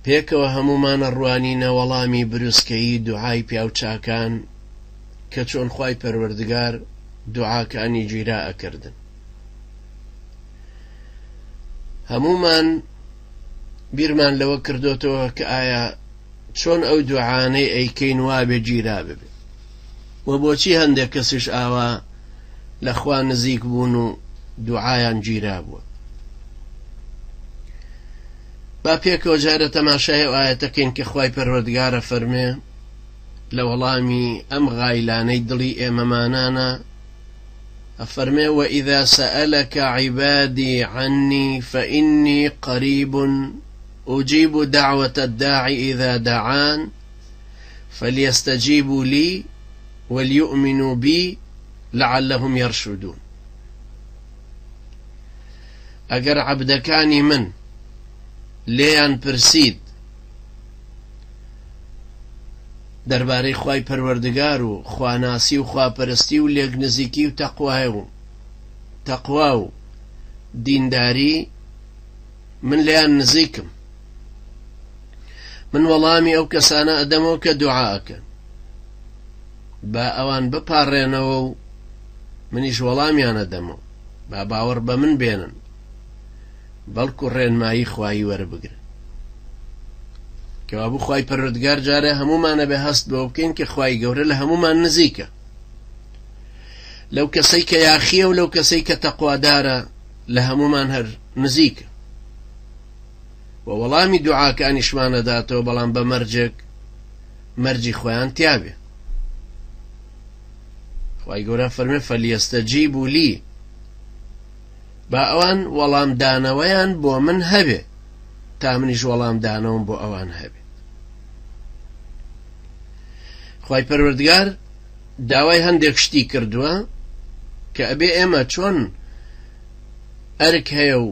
پێکەوە هەموومان ئەڕوانینە وەڵامی بروسکەیی دوعای پیاوچاکان کە چۆن خوای پەروەردگار دوعاکانی گیرا ئەکردن. هەموومان بیرمان لەوە کردۆتەوە کە ئایا چۆن ئەو دوعانەی ئەیکەین وابێ گیرا ببێ و بۆچی هەندێک کەسیش ئاوا لە خوا نزیک بوون و دوعایان گیرا بووە. با پێکەوە جارە تەماشای ئەو ئایەتە کەین کە خوای پەروەردگارە فەرمێ لە وەڵامی ئەم غایلانەی دڵی ئێمەمانانە ئەفەرمێ وإذا سألك عبادي عني فإني قريب أجيب دعوة الداعي إذا دعان فليستجيبوا لي وليؤمنوا بي لعلهم يرشدون. ئەگەر عەبدەکانی من لێیان پرسیت دەربارەی خوای پەروەردگار و خواناسی و خواپەرستی و لێک نزیکی و تەقوای و تەقوا و دینداری من لێیان نزیکم من وەڵامی ئەو کەسانە ئەدەمەوە کە دوعا ئەکەن با ئەوان بپاڕێنەوە و منیش وەڵامیان ئەدەمەوە با باوەڕ بە من بێنن بەڵکو ڕێنمایی خوایی وەربگرن. کەوابوو خوای پەروەردگار جارێ هەموومان ئەبێ هەست بەوە بکەین کە خوای گەورە لە هەموومان نزیکە لەو کەسەی کە یاخیە و لەو کەسەی کە تەقوادارە لە هەموومان هەر نزیکە و وەڵامی دوعاکانیشمان ئەداتەوە بەڵام بە مەرجێک مەرجی خۆیان تیابێ خوای گەورە فەرمێ فلیستجیبوا لی با ئەوان وەڵامدانەوەیان بۆ من هەبێ تا منیش وەڵامدانەوەم بۆ ئەوان هەبێ خوای پەروەردگار داوای هەندێک شتی کردووە کە ئەبێ ئێمە چۆن ئەرک هەیە و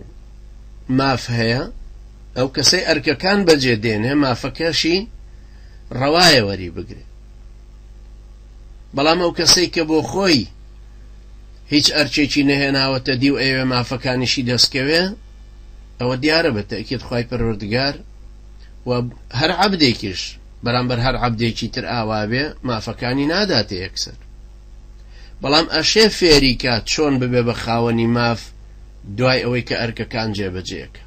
ماف هەیە ئەو کەسەی ئەرکەکان بەجێ دێنێ مافەکەشی ڕەوایە وەری بگرێ بەڵام ئەو کەسەی کە بۆ خۆی هیچ ئەرکێکی نەهێناوەتە دی و ئەیەوێ مافەکانیشی دەستکەوێ ئەوە دیارە بە تەئکید خوای پەروەردگار و هەر عەبدێکیش بەرامبەر هەر عەبدێکی تر ئاوا بێ مافەکانی ناداتێ یەکسەر بەڵام ئەشێ فێری کات چۆن ببێ بە خاوەنی ماف دوای ئەوەی کە ئەرکەکان جێبەجێکە.